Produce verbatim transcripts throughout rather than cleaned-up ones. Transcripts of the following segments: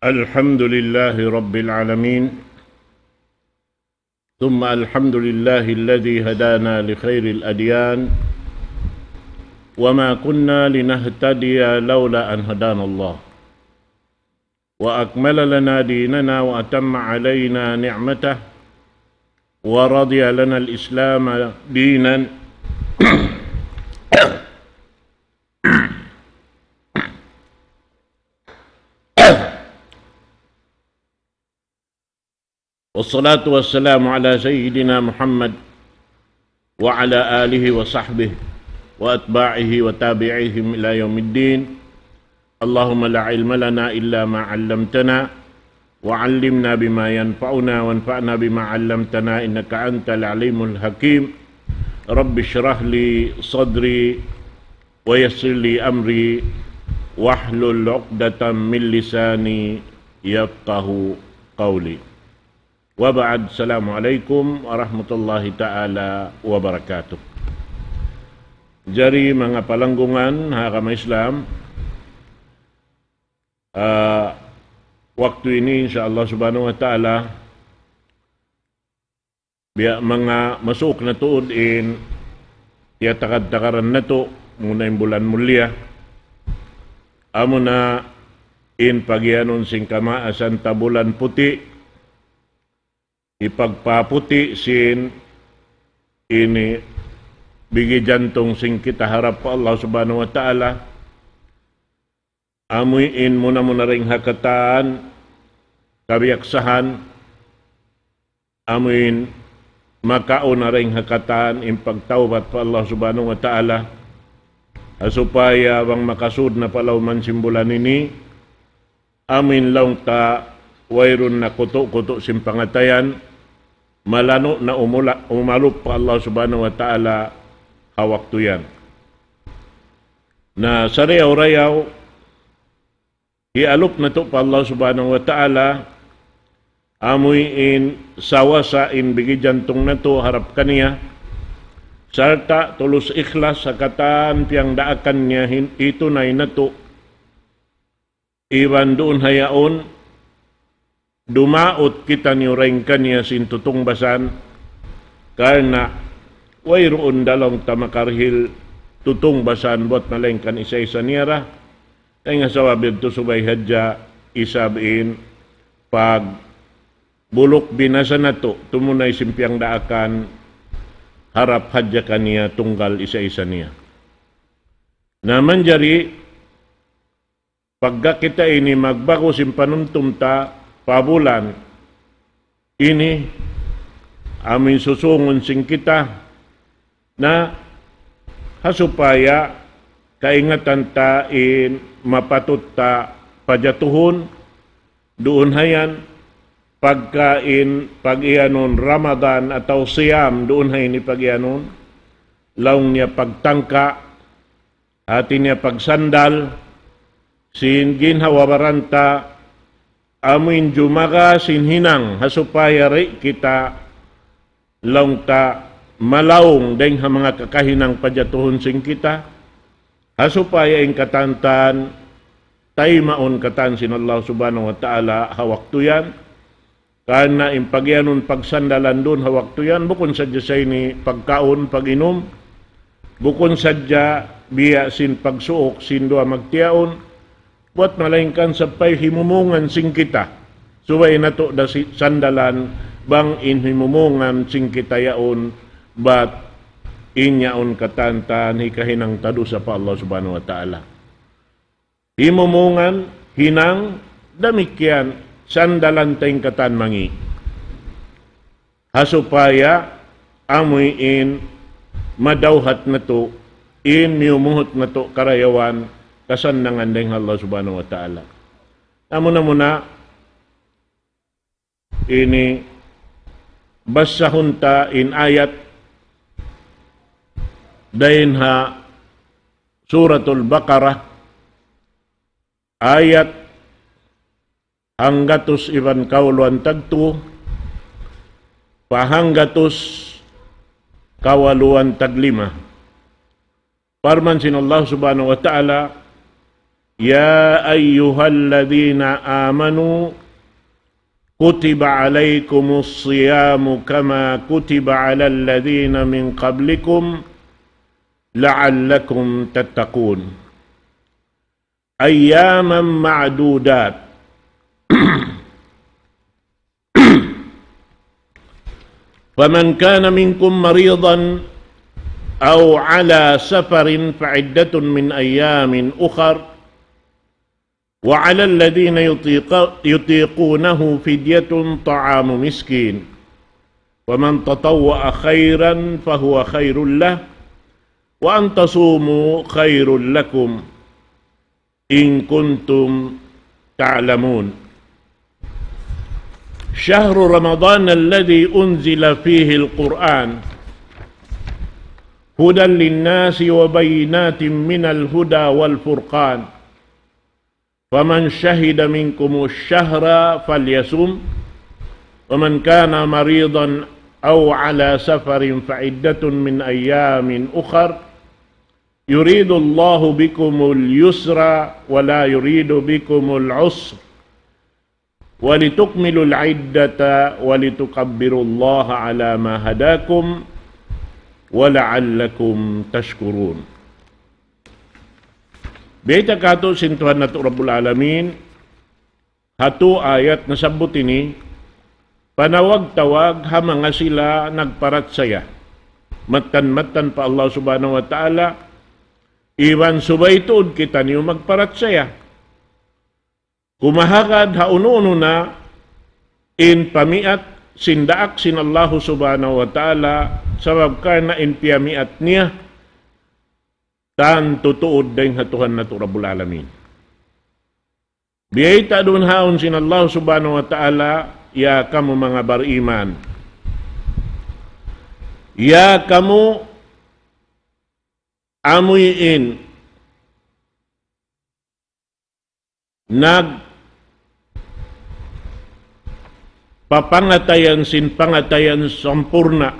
الحمد لله رب العالمين، ثم الحمد لله الذي هدانا لخير الأديان، وما كنا لنهتدي لولا أن هدانا الله، وأكمل لنا ديننا وأتم علينا نعمته، ورضي لنا الإسلام دينا، والصلاة والسلام على سيدنا محمد وعلى آله وصحبه وأتباعه وتابعيهم إلى يوم الدين. اللهم لا علم لنا إلا ما علمتنا، وعلمنا بما ينفعنا، وانفعنا بما علمتنا، إنك أنت العليم الحكيم. رب اشرح لي صدري، ويسر لي أمري، واحلل عقدة من لساني يفقه قولي. وبعد، السلام عليكم ورحمة الله تعالى وبركاته. Jari manga palanggungan ha agama Islam, ah, waktu ini, insya Allah subhanahu wa ta'ala, biya' manga masuuk na tuud in tiyatakad-takaran natu', muna in bulan mulia. Amuna in pagiyanun sin kamaasan ta bulan puti', hipagpaputi' sin ini bigi jantung sin kita harap pa Allah subhanahu wa ta'ala. Amuin muna-muna dayn ha katan kabiyaksahan, amuin makauna dayn ha katan in pagtawbat pa Allah subhanahu wa ta'ala, ha supaya bang makasud na pa lawm sin bulan ini, amuin laung ta wayruun na kutu'-kutu' sin pangatayan, malanu' na umula-, umalup pa Allah subhanahu wa ta'ala ha waktu yan. Na sarayaw-rayaw, hialup natu' pa Allah subhanahu wa ta'ala, amuin sawasa in bigi jantung natu' harap kaniya, sarta' tulus ikhlas ha katan piyangdaakan niya hin-, hitunay natu', iban duun ha yaun, dumaut kitaniyu dayn kaniya sin tutungbasan, karna' wayruun da laung ta makarihil tutungbasan buwat malaingkan isa-isa niya ra. Dayn ha sabab yadtu subay hadja isab in pagbuluk binasa natu', tumunay sin piyangdaakan harap hadja kaniya tunggal isa-isa niya. Na manjari, pagga kita ini magbagu sin panumtum ta pa bulan ini, amuin susungun sin kita, na ha supaya kaingatan ta in mapatut ta pajatuhun, duun ha yan, pagka in pag-iyanun Ramadan atawa siyam, duun ha ini pag-iyanun, laung niya pagtangka, hati niya pagsandal, sin ginhawa-baran ta, amuin jumaga sin hinang, ha supaya di' kita laung ta malaung dayn ha manga kakahinang pajatuhun sin kita, ha supaya in katan-katan taymaun katan sin Allah subhanahu wa ta'ala ha waktu yan, karna' in pagiyanun pagsandalan duun ha waktu yan, bukun sadja sa ini pagkaun, pag-inum, bukun sadja biya' sin pagsuuk sin duwa magtiyaun, buwat malaingkan sampay himumungan sin kita. Subay natu' da si-, sandalan bang in himumungan sin kita yaun, bat in yaun katan-katan hikahinang ta dusa pa Allah subhanahu wa ta'ala. Himumungan, hinang, damikkiyan, sandalan ta in katan mangi'. Ha supaya amuin madawhat natu', in miyumuhut natu' karayawan, kasannangan dayn ha Allah subhanahu wa ta'ala. Amuna-muna, ini basahun ta in ayat dayn ha Suratul Baqarah, ayat hanggatus iban kauluan tagtu, pa hanggatus kawaluan taglima. Parman sin Allah subhanahu wa ta'ala, يا أيها الذين آمنوا كتب عليكم الصيام كما كتب على الذين من قبلكم لعلكم تتقون. أياما معدودات. فمن كان منكم مريضا أو على سفر فعدة من أيام أخر، وعلى الذين يطيق-، يطيقونه فدية طعام مسكين، فمن تطوع خيرا فهو خير له، وأن تصوموا خير لكم، إن كنتم تعلمون. شهر رمضان الذي أنزل فيه القرآن هدى للناس وبينات من الهدى والفرقان، فمن شهد منكم الشهر فليصمه، ومن كان مريضا أو على سفر فعدة من أيام أخر، يريد الله بكم اليسر ولا يريد بكم العسر، ولتكملوا العدة ولتكبروا الله على ما هداكم ولعلكم تشكرون. Biyayta' kātu' sin Tuhan natu' Rabbul Alamin, ha tū ayat nasabbut ini, panawag-tawag ha manga sila nagparachaya. Mattan-mattan pa Allah Subhanahu wa Ta'ala, iban subay tuud kitaniyu magparachaya. Kumahagad ha unu-unu na in pamiat sin daak sin Allahu Subhanahu wa Ta'ala, sabab karna' in piyamiat niya, tantu tuud dayn ha Tuhan natu' Rabbul Alamin. Biyayta' duun ha yaun sin Allah Subhanahu wa Ta'ala, ya kamu manga bariman. Ya kamu amuin nagpapangatayan sin pangatayan sampurna'.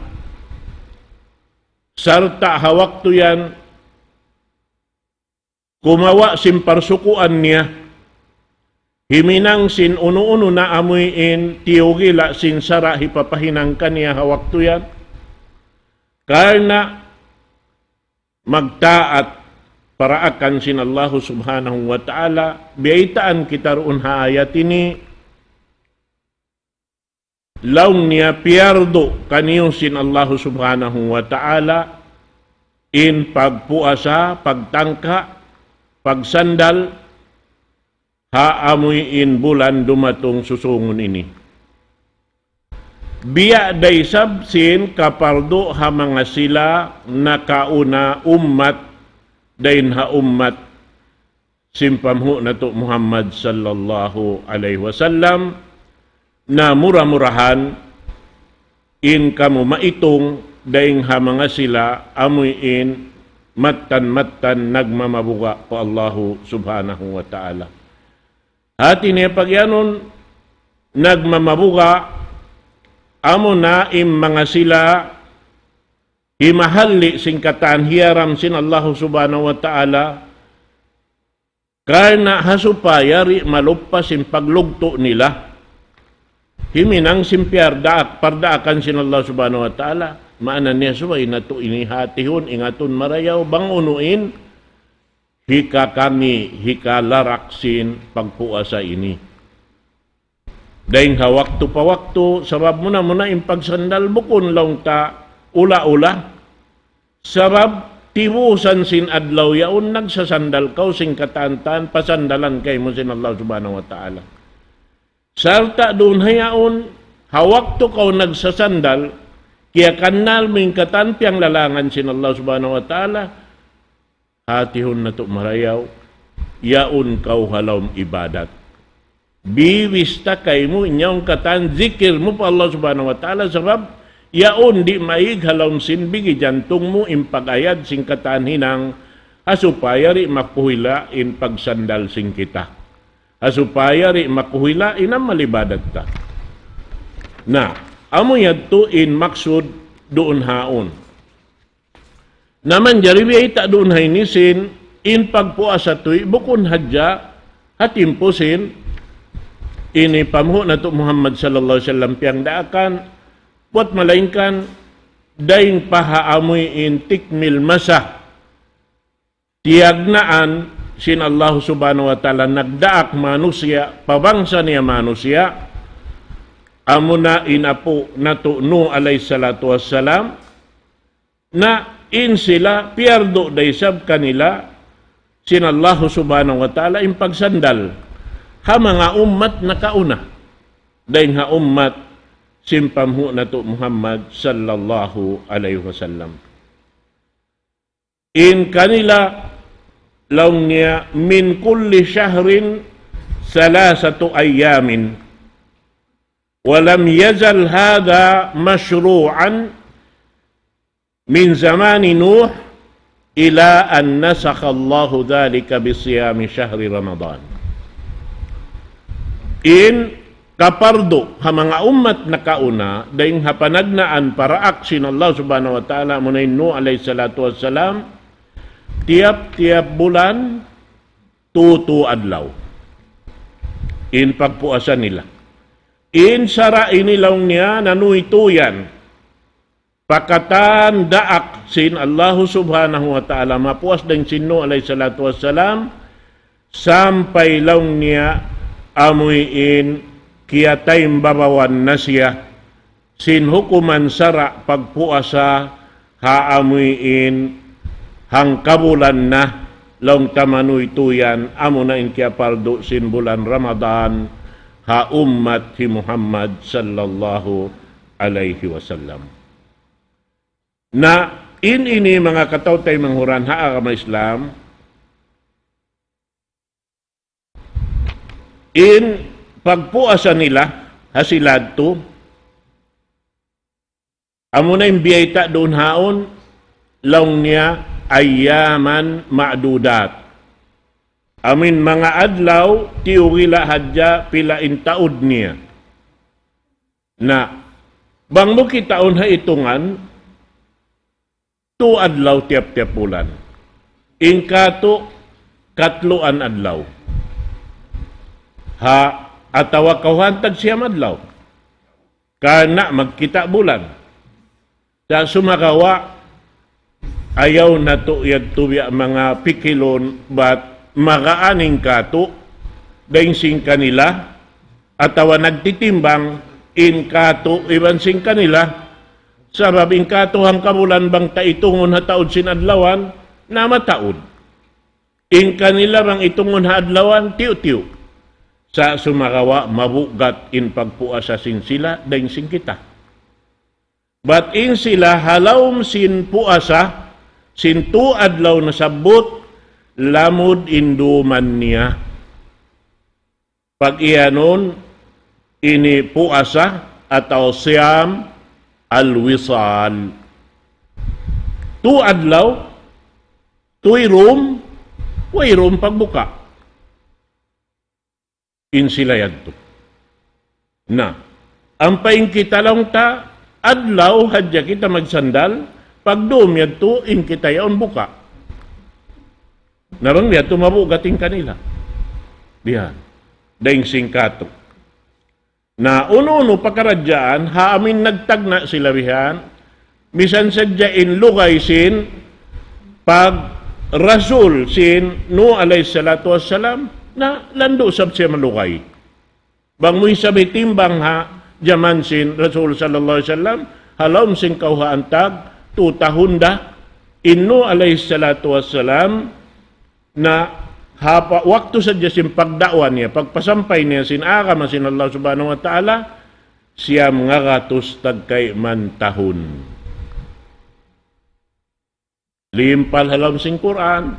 Sarta' ha waktu yan, kumawa' sin parsukuan niya, himinang sin unu-unu na amuin tiyugila' sin sara' hipapahinang kaniya ha waktu yan, karna' magtaat paraakan sin Allahu Subhanahu wa Ta'ala, biyaytaan kita duun ha ayat ini, laung niya piyardu kaniyu sin Allahu Subhanahu wa Ta'ala in pagpuasa, pagtangka, pagsandal, ha amuin bulan dumatung susungun ini. Biya' da isab sin kapardu ha manga sila nakauna ummat, dayn ha ummat sin panghu' natu' Muhammad sallallahu alayhi wasallam, na mura-murahan in kamu maitung dayn ha manga sila amuin mattan-mattan nagmamabuga' pa Allahu Subhanahu wa Ta'ala. Hati niya pagiyanun nagmamabuga', amuna in manga sila himahalli' sin katan hiyaram sin Allahu Subhanahu wa Ta'ala, karna' ha supaya di' maluppas in paglugtu' nila. Himinang sin piyardaak, pardaakan sin Allah Subhanahu wa Ta'ala, maana niya subay natu' ini hatihun, ingatun marayaw, bang unu in hikakangi', hikalarak sin pagpuasa ini. Dayn ha waktu pa waktu, sabab muna-muna in pagsandal bukun laung ta ula-ula. Sabab tibusan sin adlaw yaun nagsasandal kaw sin katan-katan, pasandalan kaymu sin Allah Subhanahu wa Ta'ala. Sarta' duun ha yaun, ha waktu kaw nagsasandal, kiyakannal mu in katan piyanglalangan sin Allah Subhanahu wa Ta'ala, hatihun natu' marayaw, yaun kaw ha lawm ibadat. Biwista kaymu in yaun katan zikir mu pa Allah Subhanahu wa Ta'ala, sabab yaun di' maig ha lawm sin bigi jantung mu in pag-ayad sin katan hinang, ha supaya di' makuhila' in pagsandal sin kita. Ha supaya di' makuhila' in amal ibadat ta. Na, amu yadtu in maksud duun haun. Na manjari biyayta' duun ha ini sin In pagpuasa tuwi', bukun hadja ha timpu sin ini panghu' natu' Muhammad sallallahu alayhi wasallam piyagdaakan, buwat malaingkan dayn pa ha amuin tikmil masa tiyagnaan sin Allah Subhanahu wa Ta'ala nagdaak manusiya', pa bangsa niya manusiya', amuna in apu' natu' Nuh alayhi salatu wassalam, na in sila piyardu da isab kanila sin Allah Subhanahu wa Ta'ala in pagsandal ha manga ummat nakauna, dayn ha ummat sin panghu' natu' Muhammad sallallahu alayhi wasallam. In kanila laung niya, من كل شهر ثلاثة أيام، ولم يزل هذا مشروعا من زمان نوح إلى أن نسخ الله ذلك بصيام شهر رمضان. In kapardu ha manga ummat nakauna, dayn ha panagnaan paraak sin Allah Subhanahu wa Ta'ala, amuna in Nuh alayhi salatu wassalam, tiyap-tiyap bulan, tū-tū adlaw in pagpuasa nila. In sara' ini laung niya nanuytuy yan pa katan daak sin Allahu Subhanahu wa Ta'ala, mapuas dayn sin Nuh alayhi salatu wassalam, sampay laung niya amuin kiyataimbabawan na siya sin hukuman sara' pagpuasa ha amuin hangkabulan na, laung ta manuytuy yan, amuna in kiyapardu sin bulan Ramadan ha ummat hi Muhammad sallallahu alayhi wasallam. Na in ini manga kataw-taymanghuran ha agama Islam, in pagpuasa nila ha sila yadtu, amuna in biyayta' duun haun, laung niya أياما معدودات. Amuin manga adlaw, tiyugila hadja pila in taud niya. Na, bang mu kitaun ha itungan, tū adlaw tiyap-tiyap bulan. In kātu', katluan adlaw. Ha, atawa kawhaan tag siyam adlaw. Karna' magkita' bulan. Sa' sumagawa', ayaw natu' yadtu biya' manga pikilun, bat magaan in kātu', dayn sin kanila, atawa nagtitimbang in kātu' iban sin kanila, sabab in kātu' hangkabulan bang ta itungun ha taud sin adlawan, na mataud. In kanila bang itungun ha adlawan, tiyu'-tiyu'. Sa' sumagawa' mabugat in pagpuasa sin sila, dayn sin kita. Bat in sila ha lawm sin puasa, sin tū adlaw nasabbut, lamud in duman niya. Pag-iyanun ini puasa atawa siyam al-wisal. Tū adlaw, tū dum, way dum pagbuka. In sila yadtu. Na, ampa in kita laung ta, adlaw hadja kita magsandal, pagdum yadtu in kita yaun buka. Na bang biya' yadtu mabugat in kanila. Bihan. Dayn sin kātu'. Na unu-unu pakaradjaan, ha amuin nagtagna' sila bihan, misan sadja in lugay sin pag-rasul sin Nuh alayhi salatu wassalam, na landu' sab siya malugay. Bang mu isab hitimbang ha jaman sin Rasul sallallahu alayhi wasallam, ha lawm sin kawhaan tag tū tahun da, in Nuh alayhi salatu wassalam, na ha pa-, waktu sadja sin pagda'wa niya, pagpasampay niya sin agama sin Allah Subhanahu wa Ta'ala, siyam ngagatus tagkayman tahun. Limpal ha lawm sin Qur'an,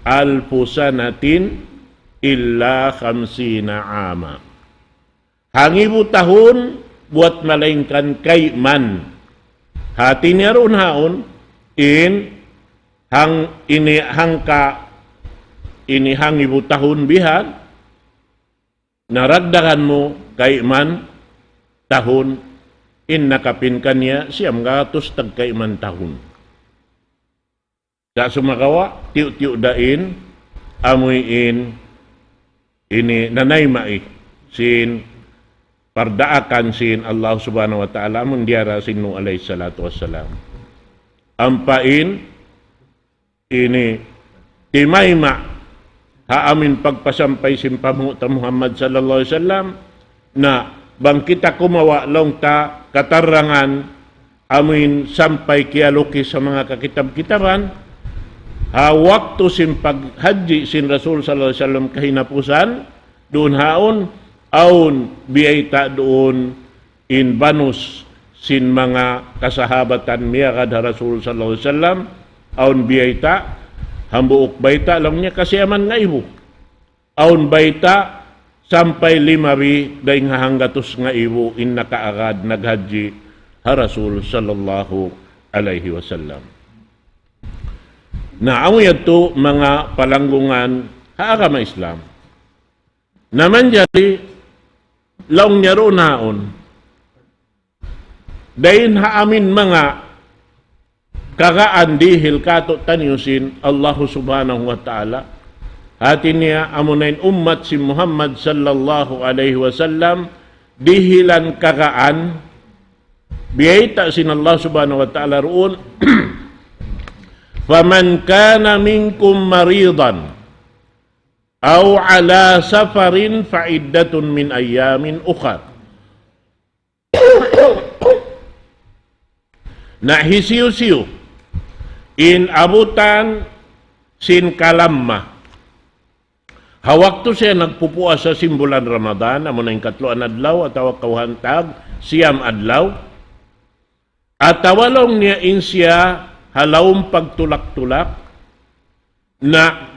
ألف سنة إلا خمسين عاما. Hangibu tahun, buwat malaingkan kayman. Hati niya duun haun, in hang-, ini hangka, ini hangibu tahun bihan, na dagdagan mu kayman tahun, in nakapin kaniya siyam gatus tagkayman tahun. Sa' sumagawa', tiyu'-tiyu' da in amuin ini nanayma'i sin pardaakan sin Allah Subhanahu wa Ta'ala amun diyara sin Nuh alayhi salatu wassalam. Ampa in ini timayma' ha amin pagpasampay sin panghu' ta Muhammad sallallahu alayhi wasallam, na bang kita kumawa' laung ta katarangan amin sampay kiyalukis ha manga kakitab-kitaban, ha waktu sin paghajji sin Rasul sallallahu alayhi wasallam kahinapusan, duun haun, awn biyayta' duun in banus sin manga kasahabatan miyagad ha Rasul sallallahu alayhi wasallam, awn biyayta', hambuuk bayta' laung niya kasiyaman ngaibu. Awn bayta', sampay lima bi dayng ha hanggatus ngaibu in nakaagad naghajji ha Rasul sallallahu alayhi wasallam. Na amu yadtu manga palanggungan ha agama Islam. Na manjari laung niya duun haun. Dayn ha amin manga kagaan dihil kātu'niyu sin Allahu Subhanahu wa Ta'ala. Hāti niya amuna in ummat sin Muhammad sallallahu alayhi wasallam dihilan kagaan biyayta' sin Allah Subhanahu wa Ta'ala duun. فمن كان منكم مريضا أو على سفر فعدة من أيام أخر. Na hisiyu-siyu in abutan sin kalamma ha waktu siya nagpupuasa sin bulan Ramadan, amuna in katluan adlaw atawa kawhaan tag siyam adlaw, atawa laung niya in siya ha lawm pagtulak-tulak, na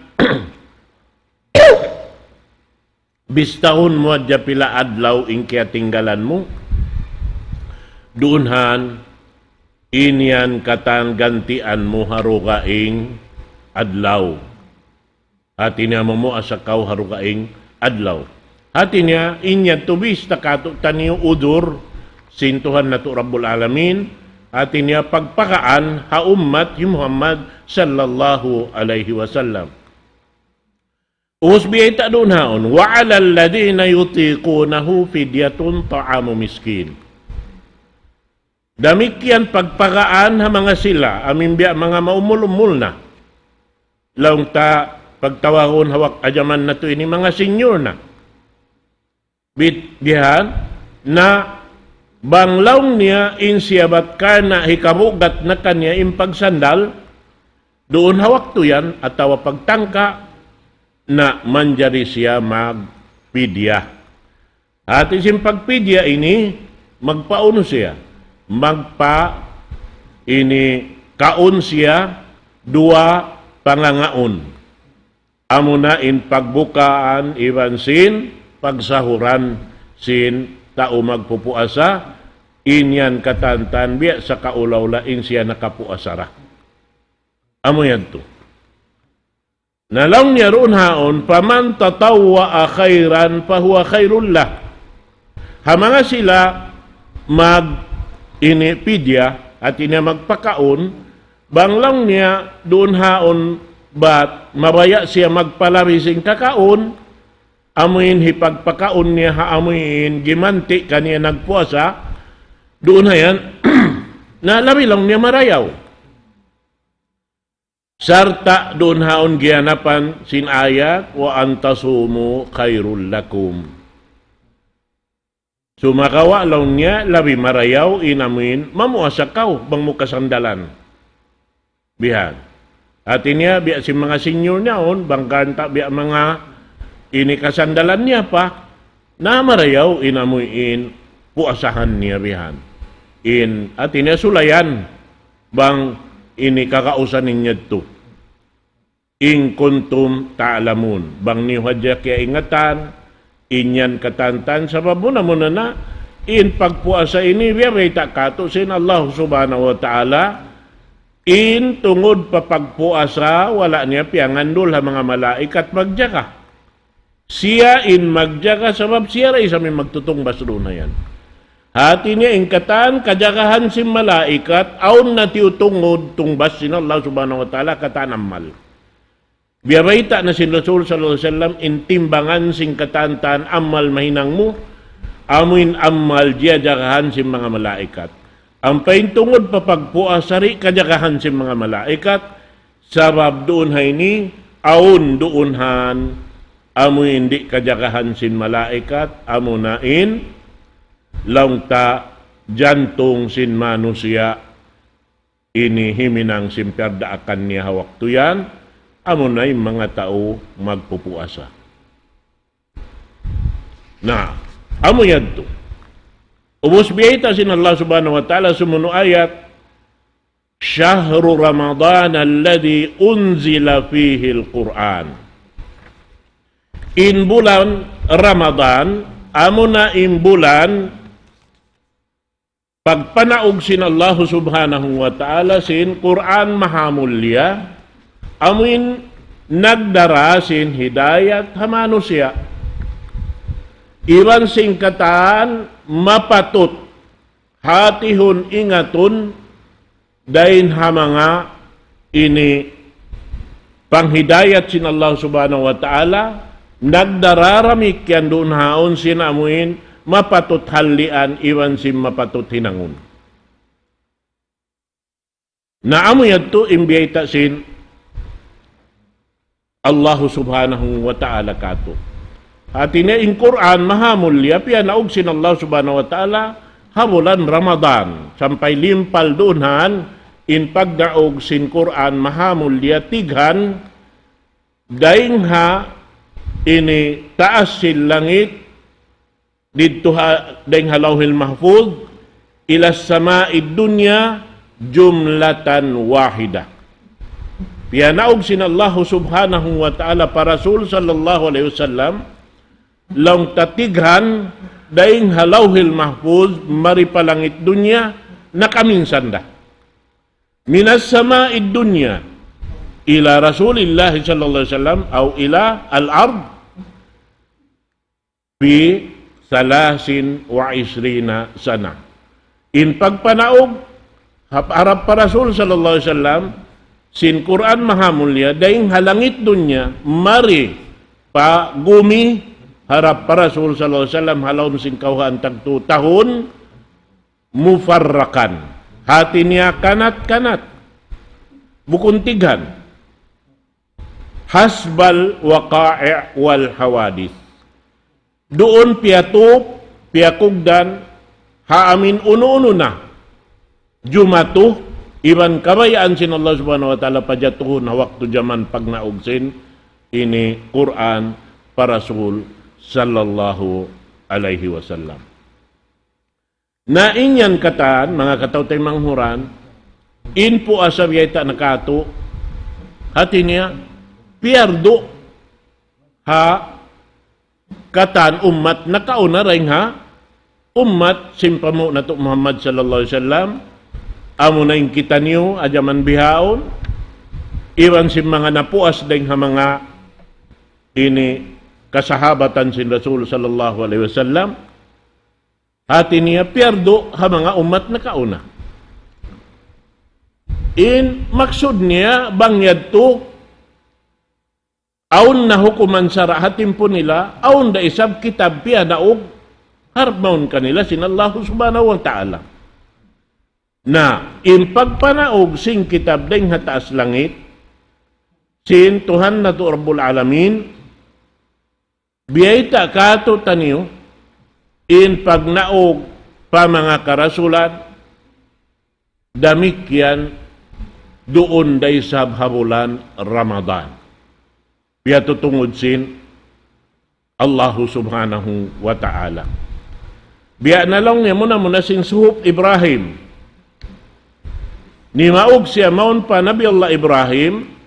bistahun mu hadja pila adlaw in kiyatinggalan mu. Duun han, in yan katan gantian mu ha dugaing adlaw. Hāti niya mamuasa kaw ha dugaing adlaw. Hāti niya, in yadtu bista kātu'niyu udhur sin Tuhan natu' Rabbul Alamin. Hāti niya pagpakaan ha ummat hi Muhammad sallallahu alayhi wasallam. Ubus biyayta' duun haun, وعلى الذين يطيقونه فدية طعام مسكين. Damikkiyan pagpakaan ha manga sila, amin biya' manga maumul-umul na. Laung ta pagtawagun ha wak-, ha jaman natu' ini manga senior na. Bit-, bihan, na bang laung niya in siya bat karna' hikabugat na kaniya in pagsandal, duun ha waktu yan, atawa pagtangka, na manjari siya magpidya. Hāti sin pagpidya ini, magpaunu siya, magpa ini kaun siya, duwa pangangaun. Amuna in pagbukaan iban sin pagsahuran sin tau magpupuasa, in yan katantan biya' sa kaula-ula in siya nakapuasa ra. Amu yadtu. Na laung niya duun haun, فمن تطوع خيرا فهو خير له. Ha manga sila mag ini pidya, hāti niya magpakaun, bang laung niya duun haun bat mabaya' siya magpalabi sin kakaun, amuin hipagpakaun niya ha amuin gimanti' kaniya nagpuasa, duun ha yan, na labi laung niya marayaw. Sarta' duun haun giyanapan sin ayat, وأن تصوموا خير لكم. Sumagawa' laung niya labi marayaw in amuin mamuasa kaw bang mu kasandalan. Bihan. Hāti niya biya' sin manga senior niya yaun, bang ganta' biya' manga ini kasandalan niya pa, na marayaw in amuin puasahan niya bihan. In, hāti niya sulayan, bang ini kagausan in yadtu. إن كنتم تعلمون. Bang niyu hadja kiyaingatan, in yan katantan, sabab muna-muna na, in pagpuasa ini, biya' bayta' katu' sin Allah Subhanahu wa Ta'ala, in tungud pa pagpuasa, wala' niya piyangandul ha manga malaikat magjaga. Siya in magjaga sabab siya da isab in magtutungbas duun ha yan. Hāti niya in katan kajagahan sin malaikat, awn na tiyutungud tungbas sin Allah Subhanahu wa Ta'ala katan amal. Biyabayta' na sin Rasul sallallahu alayhi wasallam in timbangan sin katan-katan amal mahinang mu, amuin amal jiyajagahan sin manga malaikat. Ampa in tungud pa pagpuasa di' kajagahan sin manga malaikat, sabab duun ha ini, awn duun han, amuin di' kajagahan sin malaikat, amuna in, laung ta, jantung sin manusiya', ini himinang sin piyardaakan niya ha waktu yan, amuna in manga tau magpupuasa. Na, amu yadtu. Ubus biyayta' sin Allah subhanahu wa ta'ala sumunu ayat, شهر رمضان الذي أنزل فيه القرآن. In bulan Ramadan, amuna in bulan pagpanaug sin Allah subhanahu wa ta'ala sin Qur'an mahamulliya, amuin nagdara sin hidayat ha manusiya'. Iban sin katan mapatut hatihun ingatun dayn ha manga ini panghidayat sin Allah subhanahu wa ta'ala, nagdara damikkiyan duun ha awn sin amuin mapatut hallian iban sin mapatut hinangun. Na amu yadtu in biyayta' sin Allah subhanahu wa ta'ala katu'. Hati niya in Qur'an mahamulliya piyanaug sin Allah subhanahu wa ta'ala ha bulan Ramadan. Sampay limpal duun han in pagnaug sin Qur'an mahamulliya tighan dayn ha ini taas sin langit didtu ha, dayn ha Lawhil Mahfuz, إلى السماء الدنيا جملة واحدة. Piyanaug sin Allah subhanahu wa ta'ala pa Rasul sallallahu alayhi wasallam, laung ta tighan dayn ha Lawhil Mahfuz, mari pa langit dunya, nakaminsan da. من السماء الدنيا إلى رسول الله صلى الله عليه وسلم أو إلى الأرض في ثلاث وعشرين سنة. In pagpanaug, hap-, harap pa Rasul sallallahu alayhi wasallam, sin Qur'an mahamulliya, dayn ha langit dunya, mari pa gumi, harap pa Rasul sallallahu alayhi wasallam, ha lawm sin kawhaan tagtu tahun, مفرقا. Hati niya kanat-kanat. Bukun tighan. حسب الوقائع والحوادث. Duun piyatup, piyakugdan, ha amuin unu-unu na jumatu, iban kabayaan sin Allah subhanahu wa ta'ala pajatuhun ha waktu jaman pagnaug sin ini Qur'an pa Rasul sallallahu alayhi wasallam. Na in yan katan, manga kataw-taymanghuran, in puasa biyayta' na katu', hati niya, piyardu ha katan ummat nakauna dayn ha ummat sin panghu' natu' Muhammad sallallahu alayhi wasallam, amuna in kitaniyu ha jaman bihaun, iban sin manga napuas dayn ha manga ini kasahabatan sin Rasul sallallahu alayhi wasallam, hati niya piyardu ha manga ummat nakauna. In maksud niya bang yadtu, awn na hukuman sara' ha timpu nila, awn da isab kitab piyanaug, harap mawn kanila sin Allah subhanahu wa ta'ala. Na, in pagpanaug sin kitab dayn ha taas langit, sin Tuhan natu' Rabbul Alamin, biyayta' katu'taniyu, in pagnaug pa manga karasulan, damikkiyan duun da isab ha bulan Ramadan. Piyatutungud sin Allahu subhanahu wa ta'ala. Biya' na laung niya muna-muna sin suhuf Ibrahim. Nimaug siya mawn pa Nabi Allah Ibrahim,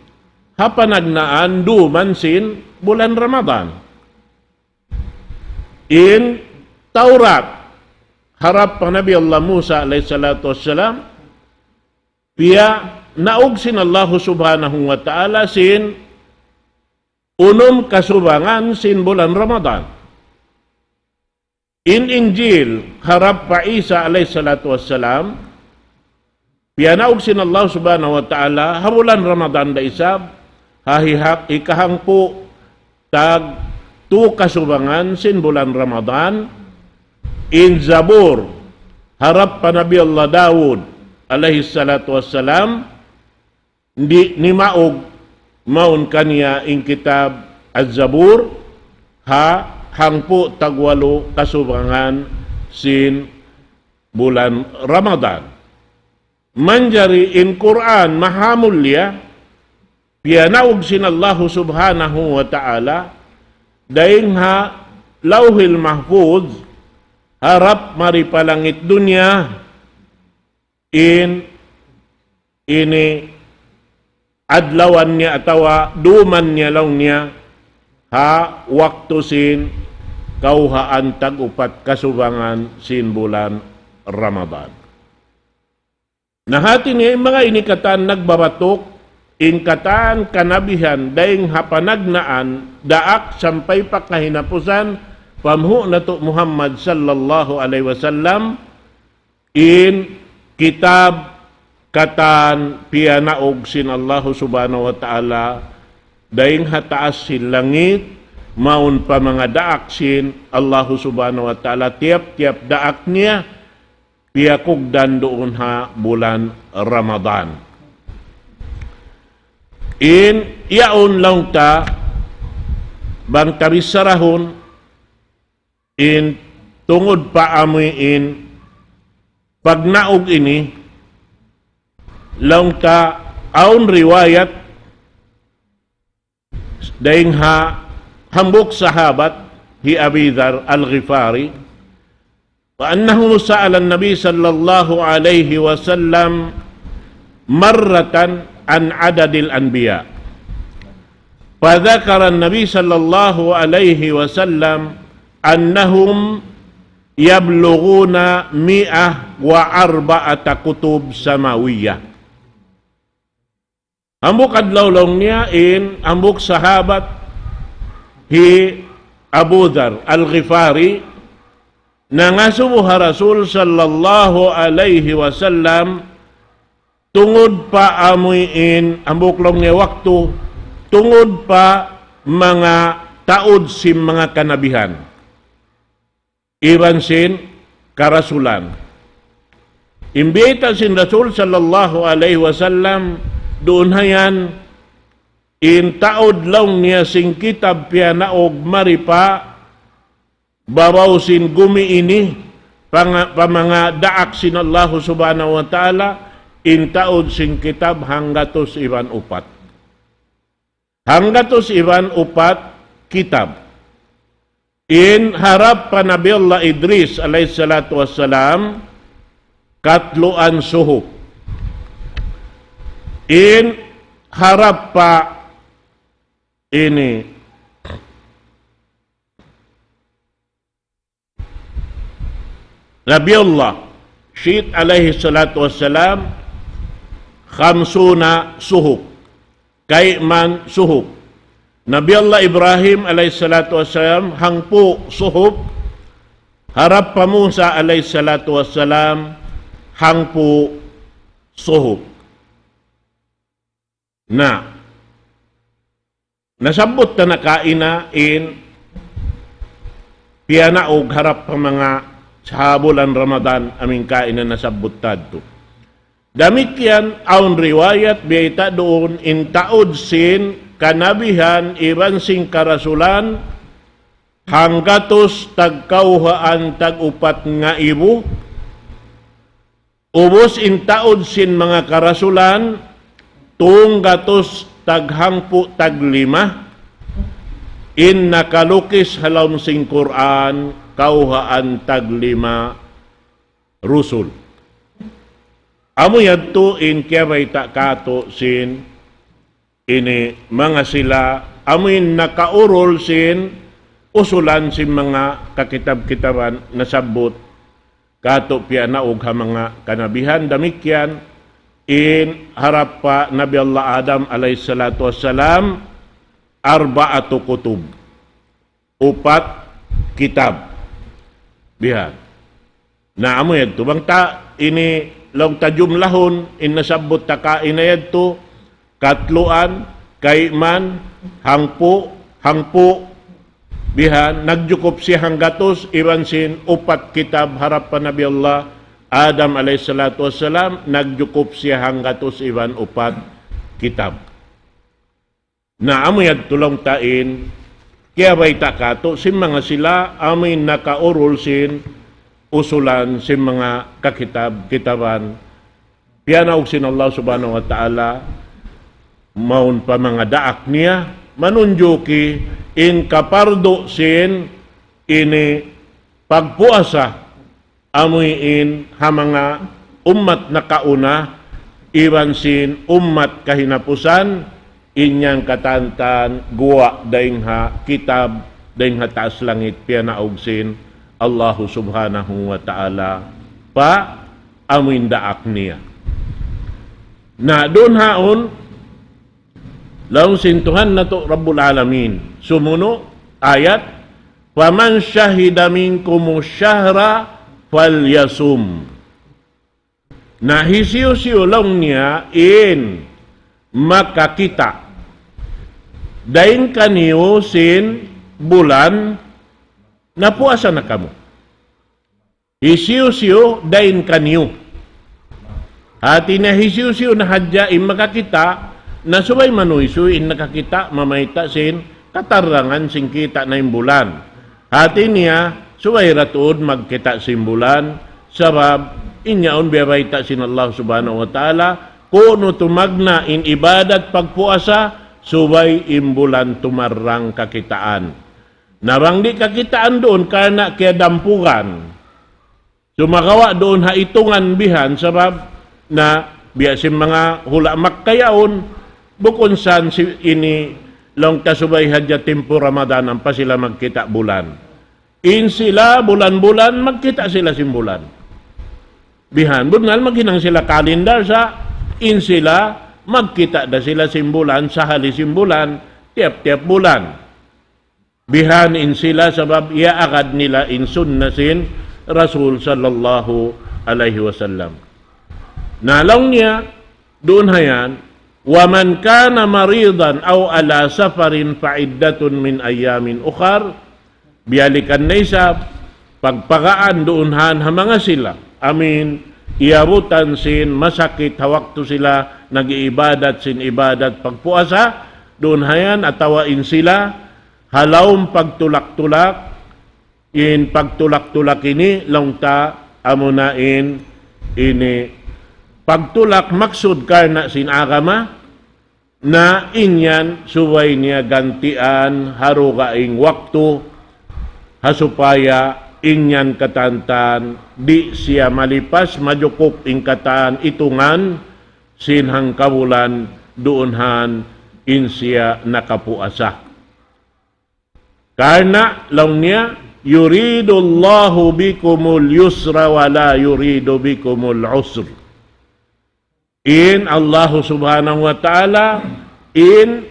ha panagnaan duman sin bulan Ramadan. In Taurat, harap pa Nabi Allah Musa alayhi salatu wassalam, piyanaug sin Allahu subhanahu wa ta'ala sin unum kasubangan sin bulan Ramadan. In Injil, harap pa Isa alayhi salatu wassalam, piyanaug sin Allah subhanahu wa ta'ala, ha bulan Ramadan da isab, ha hihak ikahangpu' tag tu kasubangan sin bulan Ramadan, in Zabur, harap pa Nabi Allah Dawud, alayhi salatu wassalam, di' nimaug mawn kaniya in kitab Az-Zabur, ha hangpu' tagwalu kasubangan sin bulan Ramadan. Manjari in Qur'an mahamulliya, piyanaug sin Allahu Subhanahu wa Ta'ala, dayn ha Lawhil Mahfuz, harap mari pa langit dunya, in ini adlawan niya atawa duman niya laung niya ha waktu sin kawhaan tag-upat kasubangan sin bulan Ramadan. Na hati niya in manga ini katan nagbabatuk, in katan kanabihan, dayn ha panagnaan, daak sampay pa kahinapusan, pamhu natu' Muhammad sallallahu alayhi wasallam, in kitab katan piyanaug sin Allahu Subhanahu wa Ta'ala, dayn ha taas sin langit, mawn pa manga daak sin Allahu Subhanahu wa Ta'ala, tiyap-tiyap daak niya, piyakugdan duun ha bulan Ramadan. In yaun laung ta, bang ta bisarahun, in tungud pa amuin pagnaug ini, laung ta awn riwayat dayn ha hambuuk sahabat hi Abi Dhar Al-Ghifari, وأنه سأل النبي صلى الله عليه وسلم مرة عن عدد الأنبياء، فذكر النبي صلى الله عليه وسلم أنهم يبلغون مئة وأربعة كتب سماوية. Hambuuk adlaw laung niya in hambuuk sahabat hi Abu Dhar Al-Ghifari, nangasubu ha Rasul sallallahu alayhi wasallam, tungud pa amuin, hambuuk laung niya waktu, tungud pa manga taud sin manga kanabihan iban sin karasulan. In biyayta' sin Rasul sallallahu alayhi wasallam, duun hayan, in taud laung niya sin kitab piyanaug mari pa babaw sin gumi ini, panga-, pa manga daak sin Allahu Subhanahu wa Ta'ala, in taud sin kitab hanggatus iban upat. Hanggatus iban upat kitab. In harap pa Nabi Allah Idris alayhi salatu wassalam, katluan suhuf. In harap pa ini Nabi Allah Shit alayhi salatu wassalam, khamsuna suhuf, kayman suhuf. Nabi Allah Ibrahim alayhi salatu wassalam, hangpu' suhuf. Harap pa Musa alayhi salatu wassalam, hangpu' suhuf. Na, nasabbut ta na kaina in piyanaug harap pa manga ha bulan Ramadan, amu in kaina nasabbut ta yadtu. Damikkiyan awn riwayat biyayta' duun in taud sin kanabihan iban sin karasulan hanggatus tagkauhaan tag-upat ngaibu, ubus in taud sin manga karasulan, tunggatus taghangpu' taglima, in nakalukis ha lawm sin Qur'an, kauhaan taglima rusul. Amu yadtu in kiyabayta' katu' sin ini manga sila, amu in nakaurul sin usulan sin manga kakitab-kitaban nasabbut katu' piyanaug ha manga kanabihan, damikkiyan in harap pa Nabi Allah Adam alayhi salatu wassalam, arba'atu kutub, upat kitab. Bihan. Na amu yadtu. Bang ta ini laung ta jumlahun, in nasabbut ta kaina yadtu, katluan, kayman, hangpu', hangpu', bihan, nagjukup siya hanggatus, iban sin upat kitab harap pa Nabi Allah Adam alayhi salatu wassalam, nagjukup siya hanggatus iban upat kitab. Na amu yadtu laung ta in, kiyabayta' katu', sin manga sila, amu in nakaurul sin, usulan sin manga kakitab-kitaban. Piyanaug sin Allah Subhanahu wa Ta'ala, mawn pa manga daak niya, manunjuki in kapardu sin ini pagpuasa, amuin ha manga ummat nakauna, iban sin ummat kahinapusan, in yan katantan guwa' dayn ha kitab, dayn ha taas langit, piyanaug sin Allahu Subhanahu wa Ta'ala pa amuin daak niya. Na duun haun, laung sin Tuhan natu' Rabbul Alamin. Sumunu' ayat, فَمَنْ شَهِدَ مِنْكُمُ الشَّهْرَ فَلْيَصُمْهُ. Na hisiyu-siyu laung niya in makakita' dayn kaniyu sin bulan, na puasa na kamu. Hisiyu-siyu dayn kaniyu. Hati niya hisiyu-siyu na hadja in makakita', na subay manuysuy in nakakita' mamayta' sin katarangan sin kita' na in bulan. Hati niya, subay da tuud magkita' sin bulan, sabab in yaun biyabayta' sin Allah Subhanahu wa Ta'ala, kunu' tumagna' in ibadat pagpuasa, subay in bulan tumarrang kakitaan. Na bang di' kakitaan duun karna' kiyadampugan. Sumagawa' duun ha itungan bihan sabab na biya' sin manga hula' Makkah yaun, bukun san si ini laung ta subay hadja timpu Ramadan ampa sila magkita' bulan. In sila bulan-bulan magkita' sila sin bulan. Bihan, bunnal maghinang sila kalendar sa' in sila magkita' da sila sin bulan, sahali sin bulan, tiyap-tiyap bulan. Bihan in sila sabab iyaagad nila in sunna sin Rasul sallallahu alayhi wasallam. Na laung niya, duun ha yan, وَمَنْ كَانَ مَرِيضًا أَوْ عَلَى سَفَرٍ فَعِدَّةٌ مِنْ أَيَّامٍ أُخَرَ. Biyalikan na isab, pagpagaan duun ha yan ha manga sila. Amuin, iyabutan sin masakit ha waktu sila nag-iibadat sin ibadat pagpuasa, duun ha yan atawa in sila, ha lawm pagtulak-tulak, in pagtulak-tulak ini, laung ta, amuna in, ini, pagtulak maksud karna' sin agama, na in yan subay niya gantian ha dugaing waktu, ha supaya in yan katantan, di' siya malipas, majukup in katan itungan, sin hangkabulan duun ha yan in siya nakapuasa. Karna' laung niya, يُرِيدُ اللَّهُ بِكُمُ الْيُسْرَ وَلَا يُرِيدُ بِكُمُ الْعُسْرَ. In Allahu Subhanahu wa Ta'ala, in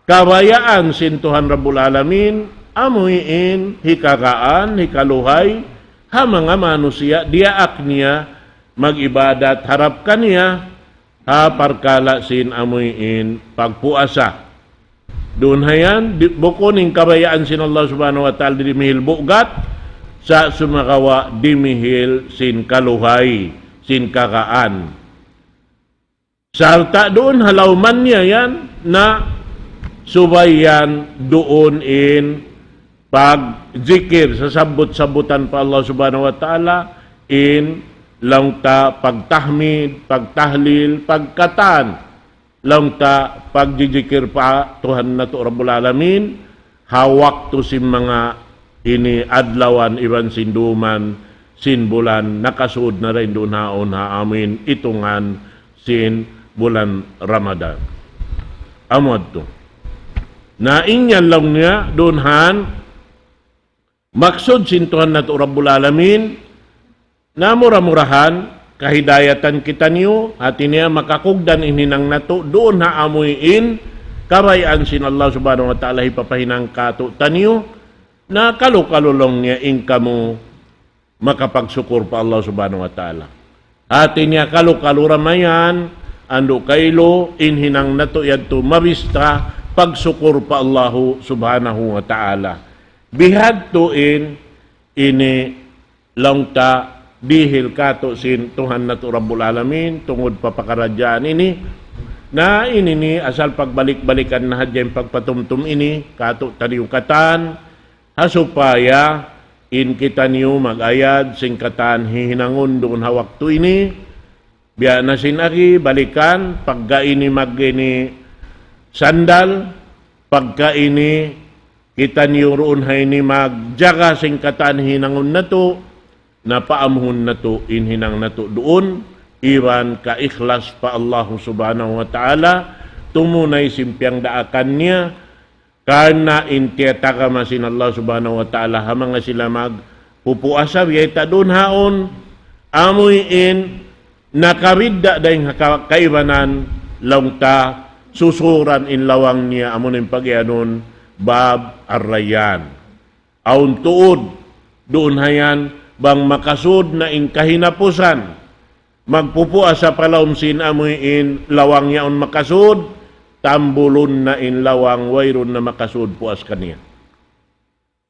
kabayaan sin Tuhan Rabbul Alamin, amuin hikagaan, hikaluhay, ha manga manusiya', diyaak niya mag-ibadat harap kaniya, ha parkala' sin amuin pagpuasa. Duun ha yan, di-, bukun in kabayaan sin Allah Subhanahu wa Ta'ala dimihil bugat, sa' sumagawa' dimihil sin kaluhay, sin kagaan. Sarta' duun ha lawman niya yan, na subay yan duun in pagjikir, sasabbut-sabbutan pa Allah Subhanahu wa Ta'ala, in laung ta pagtahmid, pagtahlil, pagkatan, laung ta pagjijikir pa Tuhan natu' Rabbul Alamin, ha waktu sin manga ini adlawan iban sin duman, sin bulan, nakasud na dayn duun haun ha amuin itungan sin bulan Ramadan. Amu yadtu. Na in yan laung niya, duun ha yan, maksud sin Tuhan natu' Rabbul Alamin, na mura-murahan, kahidayatan kitaniyu, hati niya makakugdan in hinang natu', duun ha amuin, kabayaan sin Allah Subhanahu wa Ta'ala hipapahinang katu'taniyu, na kalu-kalu laung niya in kamu makapagsukur pa Allah Subhanahu wa Ta'ala. Hati niya kalu-kalu ra mayan, andu' kailu, in hinang natu' yadtu mabista pagsukur pa Allahu Subhanahu wa Ta'ala. Bihadtu in ini laung ta dihil katu' sin Tuhan natu' Rabbul Alamin, tungud pa pakaradjaan ini. Na ini ni asal pagbalik-balikan na hadja in pagpatumtum ini, katu' taniyu katan, ha supaya in kitaniyu mag-ayad sin katan hihinangun duun ha waktu ini, biya' na sin agi, balikan, pagka ini mag ini sandal, pagka ini kitaniyu duun ha ini magjaga sin katan hinangun natu', na paamuhun natu' in hinang natu' duun, iban kaikhlas pa Allahu Subhanahu wa Ta'ala, tumunay sin piyangdaakan niya, karna' in tiyatagama sin Allah Subhanahu wa Ta'ala ha manga sila magpupuasa, biyayta' duun haun, amuin nakabidda' dayng ha ka-, kaibanan laung ta susuran in lawang niya, amu in pagiyanun Bab Ar-Rayyan. Awn tuud duun hayan bang makasud na in kahinapusan magpupuasa pa lawm sin amuin lawang yaun makasud, tambulun na in lawang wayruun na makasud puas kaniya.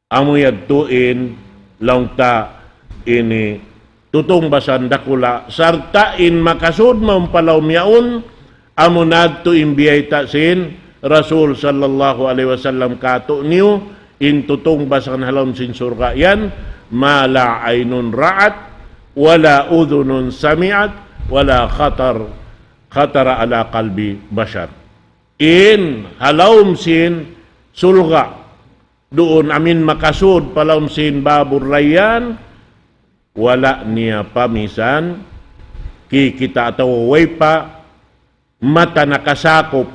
Amu yadtu in laung ta ini tutungbasan dakula', sarta' in makasud mawn pa lawm yaun, amu na yadtu in biyayta' sin Rasul sallallahu alayhi wasallam katu'niyu, in tutungbasan ha lawm sin surga' yan, ما لا عين رأت ولا أذن سمعت ولا خطر، خطر على قلب بشر. In ha lawm sin surga', duun amuin makasud pa lawm sin Babur Rayyan, wala' niya pa misan kikita' atawa way pa mata nakasakup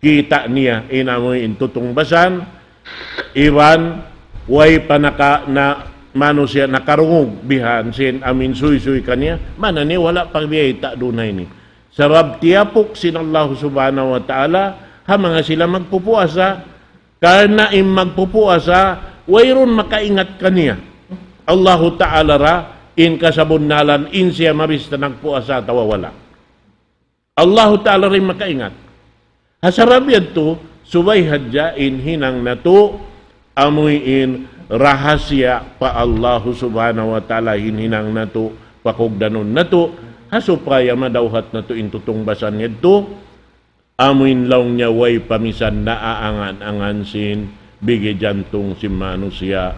kita' niya in amuin tutungbasan, iban way pa naka-, na manusiya' nakarungug bihan sin amuin suysuy kaniya, maana niya wala' pa biyayta' duun ha ini. Sabab tiyapuk sin Allah Subhanahu wa Ta'ala ha manga sila magpupuasa, karna' in magpupuasa, wayruun makaingat kaniya Allahu Ta'ala ra, in kasabunnalan, in siya mabista nagpuasa atawa wala'. Allahu Ta'ala ra in makaingat. Ha sabab yadtu, subay hadja in hinang natu', amuin rahasiya pa Allahu Subhanahu wa Ta'ala in hinang natu', pakugdanun natu', ha supaya madawhat natu' in tutungbasan yadtu, amuin laung niya way pa misan naaangan-angan sin bigi jantung sin manusiya',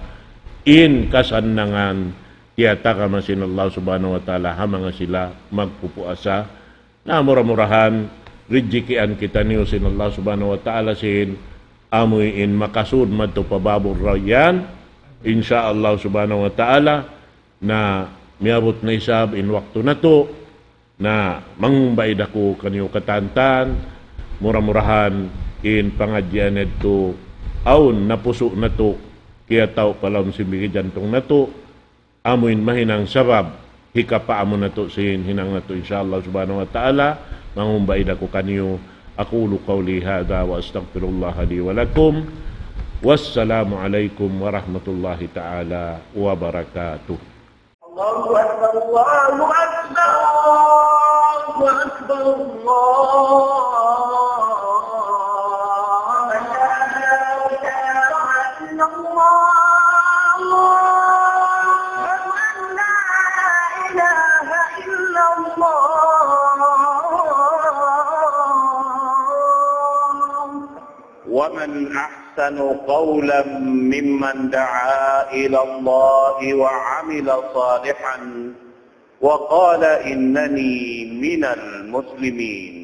in kasannangan tiyatagama sin Allah Subhanahu wa Ta'ala ha manga sila magpupuasa. Na mura-murahan, rijikian kitaniyu sin Allah Subhanahu wa Ta'ala sin amuin makasud madtu pa Babur Rayyan, insya Allah Subhanahu wa Ta'ala. Na miyabut na isab in waktu natu', na mangumbaid aku kaniyu katantan, mura-murahan in pangadjian yadtu awn napusu' natu', kiyatau' pa lawm sin bigi jantung natu', amuin mahinang sabab hikapaamu natu' sin hinang natu', insya Allah Subhanahu wa Ta'ala. Mangumbaid aku kaniyu, أقول قولي هذا وأستغفر الله لي ولكم. والسلام عليكم ورحمة الله تعالى وبركاته. الله أكبر، الله أكبر، الله أكبر، الله أكبر. لا إله إلا الله. لا إله إلا الله. ومن أحسن قولا ممن دعا إلى الله وعمل صالحا وقال إنني من المسلمين.